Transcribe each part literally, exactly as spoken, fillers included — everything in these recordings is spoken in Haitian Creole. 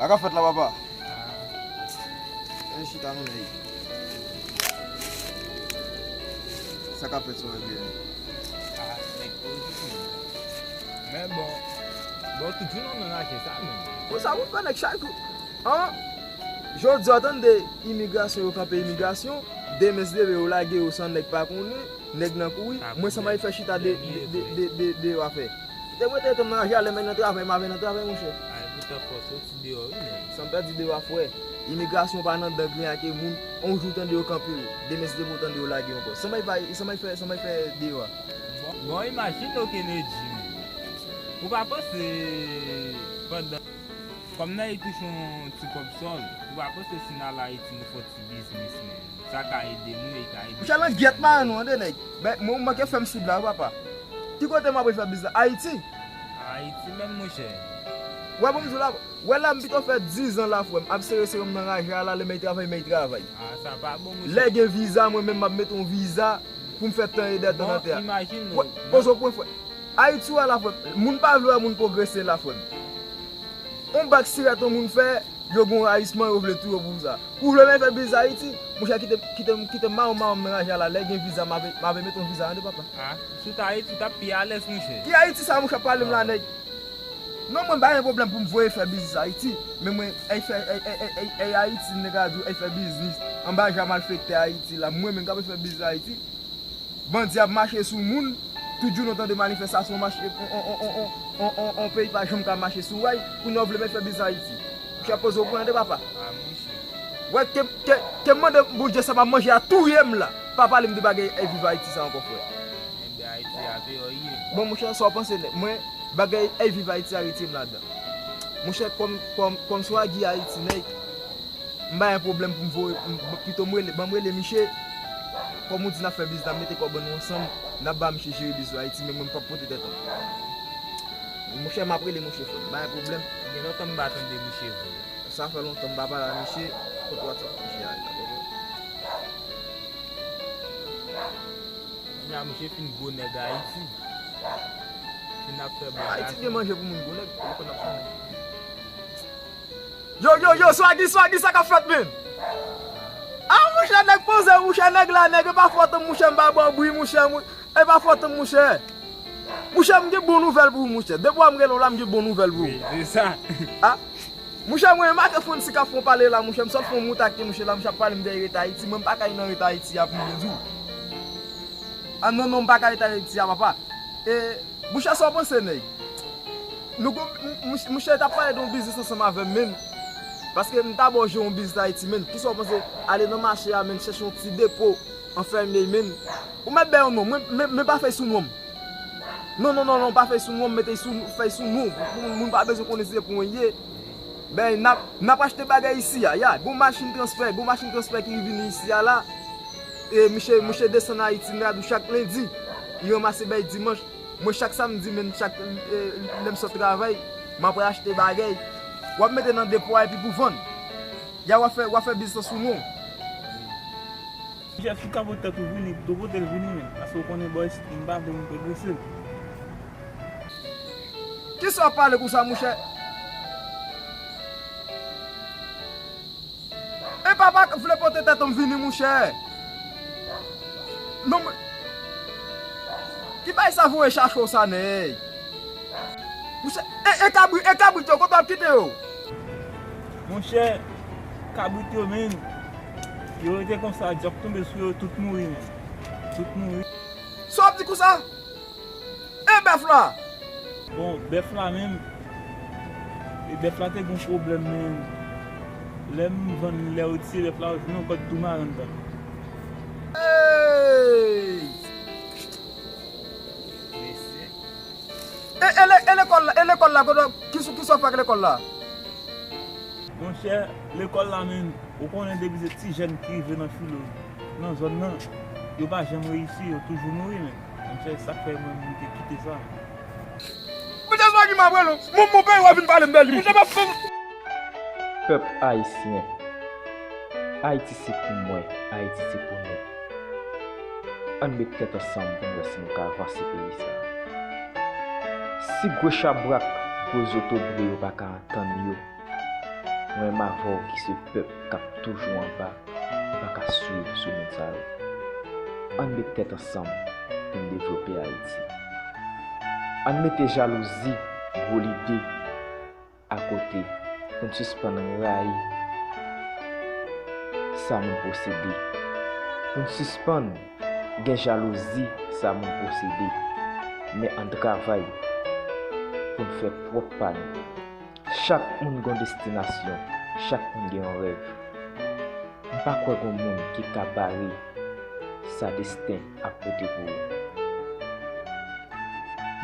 Sa k ap fèt la, papa? Ah. Vin chita non, nèg. Sa k ap fèt sou Rebyen? Ah, nèg pozitif. Men bon, bon, tout jounen nan raje sa menm. Bon, sa pou fè nèg chak jou. An, jodi a tande imigrasyon, yo kanpe imigrasyon, demen se leve, yo lage yo san nèg pa konnen, nèg nan kouri. Mwen san m al fè chita de, de, de, de, de, deyò a fè. Kite mwen te nan raje a, lè m nan travay, m ave nan travay, monchè. Ay, poutan fò soti deyò, wi, nèg. San m pèdi deyò a, frè. Imigrasyon pa nan dan grenn ak moun, on jou tande yo kanpe yo. Demen se leve, tande yo lage yo ankò. San m al fè, san m al fè, san m al fè deyò a. Bon, bon, imajine w, Kennedy, men. Ou pa panse pandan, kòm n al touche yon ti kòb sòl, ou pa panse si n al Ayiti, nou fè yon ti biznis, men, sa ka ede nou, e ka ede. Monchè, langyèt mayon nou, tande, nèg. Ben, mwen, ou manke fè m soud la, wi, papa. Ki kote m apre fè biznis la? Ayiti? Ayiti menm, monchè. Wè, bon, m di w la, wè la, m pito fè dizan la, frè m. Ap sere, sere m nan raje a la, lè m al travay, m al travay. Ah, sa pa bon, monchè. Lè gen viza, mwen menm, m ap mete yon viza pou m fè tan e dè tan nan tè a. Bon, imajine w. Wè, poze w pwen, frè. Ayiti w a la, frè m. Moun pa vle wè moun pwogrese la, frè m. On bak sirèt on moun fè, yo gon rayisman, yo vle touye w pou sa. Ou vle m al fè biznis Ayiti? Monchè, kite, kite, kite m mawon, mawon m nan raje a la. Lè gen viza, m ave, m ave mete yon viza, tande, papa. Ah, si w t Ayiti, w t ap pi alèz, monchè. Ki Ayiti sa, monchè, ap pale m la, nèg? Non, mwen, m pa gen pwoblèm pou m voye fè biznis Ayiti, men mwen, al fè, al, al, al, al, al Ayiti, nèg la di w, al fè biznis anba jan malfektè Ayiti la. Mwen menm k ap fè biznis Ayiti, bandi ap mache sou moun, tout jounen w tande manifestasyon, mache, on, on peyi pa janm ka mache sou ray, kounye a w vle m al fè biznis Ayiti. Monchè, poze w pran de papa. Ah, monchè. Wè, ke, ke, ke m mande Bondye sa m ap manje a touye m la. Pa pale m de bagay al viv Ayiti sa ankò, frè. Enben, Ayiti a deyò ye. Bon, monchè, sa w panse nèt? Mwen, bagay al viv Ayiti a retire m ladan. Monchè, kòm, kòm, kòm swagi Ayiti, nèg, m pa gen pwoblèm pou m voye, m, pito m rele, ban m rele miche. Kòm ou di n ap fè biznis, n ap mete kòb an nou ansanm, n ap ba miche jere biznis Ayiti, men mwen m p ap pote tèt ansanm. Monchè, m ap rele miche frè m, m pa gen pwoblèm. Gen lontan m pa tande miche vre. Sa fè lontan m pa pale a miche, kot WhatsApp miche a ye la, papa? Kounya miche fin gwo nèg Ayiti. Fin ap fè bagay. Ayiti gen manje pou moun gwo nèg, ou konn ap fè. Yo, yo, yo, swagi, swagi, sa k ap fèt, menm? Ah, monchè, nèg poze, monchè, nèg la, nèg, e pa fòt, monchè, m pa ba w bri, monchè, mou-, e pa fòt, monchè. Monchè, m gen bon nouvèl pou ou, monchè. Depi w a m rele w la, m gen bon nouvèl pou ou. Wi, se sa. Ah, monchè, mwen remake Francis k ap fè yon pale la, monchè. M sot fè yon moute ak li, monchè, la, monchè ap pale m de rete Ayiti. Mwen, m pa ka nan rete Ayiti a, pou m byen di w. Ah, non, non, m pa ka rete Ayiti a, papa. E, monchè, sa w panse, nèg? Nou gon, m, m, monchè, t ap pale de yon biznis ansanm avè m, menn. Paske m ta ba w jere yon biznis Ayiti, menn. Kisa w panse? Ale nan mache a, menn, chèche yon ti depo anfèmye, menn. Ou mèt bay yon non, mwen, men, men pa fè sou non m. Non, non, non, non, pa fè sou non m, mete sou, fè sou non. Pou moun, moun pa bezwen konnen se pou mwen ye. Ben, n ap, n ap achte bagay isi a, ya. Gon machin transfè, gon machin transfè ki vini isi a la. E, miche, miche desann Ayiti, m gade chak lendi. Li ranmase bay dimanch. Mwen, chak samdi, menn, chak, e, lè m sot travay, m ap achte bagay. W ap mete nan depo a epi pou vann. Ya, w ap fè, w ap fè biznis lan sou non w. Monchè, si w ka pote tèt ou vini, pito pote l vini, menn. Paske w konnen bò isit, m pa vle moun pwogrese. Kisa w ap pale konsa, monchè? E papa vle pote tèt an vini, monchè. Non, mwen. Ki bagay sa voye chache w sa, nèg? Monchè, e, e kabri-, e kabrit yo, kote w ap kite yo? Monchè, kabrit yo, menn, yo rete konsa, dyòk tonbe sou yo, tout mouri, menn. Tout mouri. Sa w ap di konsa? E bèf la? Bon, bèf la menm, e bèf la te gen pwoblèm, men lè m vann li, lè yo tiye bèf la, yo jwenn yon kòd tou mare anndan. Ey! E, e le-, e lekòl la, e lekòl la, kote, kisa, kisa w fè ak lekòl la? Monchè, lekòl la, menn, ou konnen depi se ti jèn ki rive nan filo, nan zòn nan, yo pa janm reyisi, yo toujou mouri, menn. Monchè, sa k fè mwen, mwen te kite sa. Monchè, sa ki m ap rele w? Mon, mon peyi w a vin pale m de li. Monchè, m ap fè. Pèp ayisyen, Ayiti se pou mwen, Ayiti se pou nou. Ann met tèt ansanm pou n wè si nou ka avanse peyi sa. Si gwo chabrak, gwo zotobre yo pa ka antann yo, Mwen menm avè w ki se pèp k ap toujou anba, m pa ka swiv sou moun sa yo. Ann met tèt ansanm pou n devlope Ayiti. Ann mete jalouzi, gwo lide akote, pou n sispann rayi sa moun posede, pou n sispann gen jalouzi sa moun posede, men ann travay pou n fè pwòp pa nou. Chak moun gen yon destinasyon, chak moun gen yon rèv. M pa kwè gen moun ki ka bare sa desten ap pote pou ou.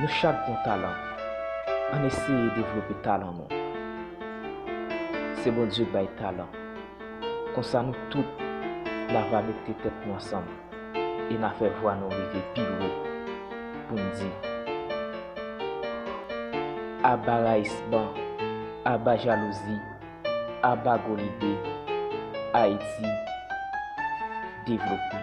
Nou chak gen talan. Ann eseye devlope talan nou. Se Bondye k bay talan. Konsa nou tout, n a va mete tèt nou ansanm e n a fè vwa nou rive pi wo pou n di, aba rayisman, aba jalouzi, aba gwo lide, Ayiti devlope.